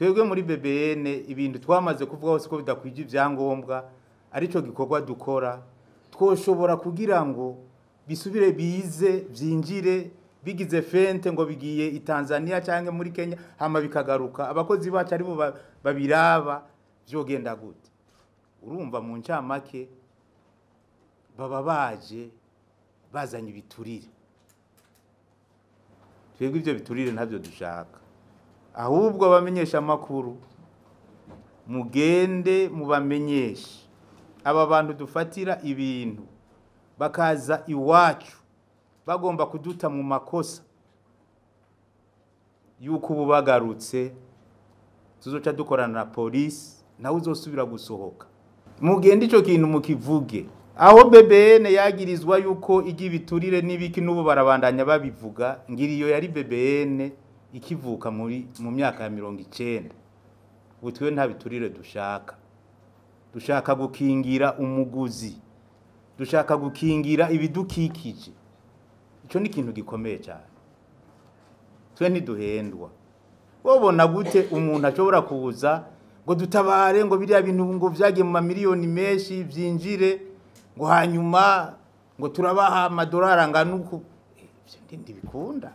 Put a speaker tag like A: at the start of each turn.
A: Twebwe muri BBN ibintu twamaze kuvuga hose ko bidakwije ibyangombwa, arico gikorwa dukora, twoshobora kugira ngo bisubire bize byinjire bigize fente ngo bigiye i Tanzania cyangwa muri Kenya, hama bikagaruka abakozi bacu aribo babiraba, vyogenda gute? Urumva mu ncamake baba baje bazanye ibiturire. Twebwe ivyo biturire ntabyo dushaka, ahubwo abamenyesha amakuru mugende mubamenyeshe aba bantu dufatira ibintu bakaza iwacu bagomba kuduta mu makosa yuko ubu bagarutse tuzoca dukorana na polisi, nawe uzosubira gusohoka. Mugende ico kintu mukivuge. Aho BBN yagirizwa yuko igi biturire n'ibiki, n'ubu barabandanya babivuga, ngira iyo yari BBN ikivuka muri mu myaka ya 90. Ubu twe nta biturire dushaka, dushaka gukingira umuguzi, dushaka gukingira ibidukikije. Ico ni ikintu gikomeye cyane. Twe ntiduhendwa. Wobona gute umuntu ashobora kuza ngo dutabare ngo biriya bintu ngo vyagiye mu mamiliyoni menshi vyinjire, ngo hanyuma ngo turabaha amadolari angana uku? Ivyo ndibikunda.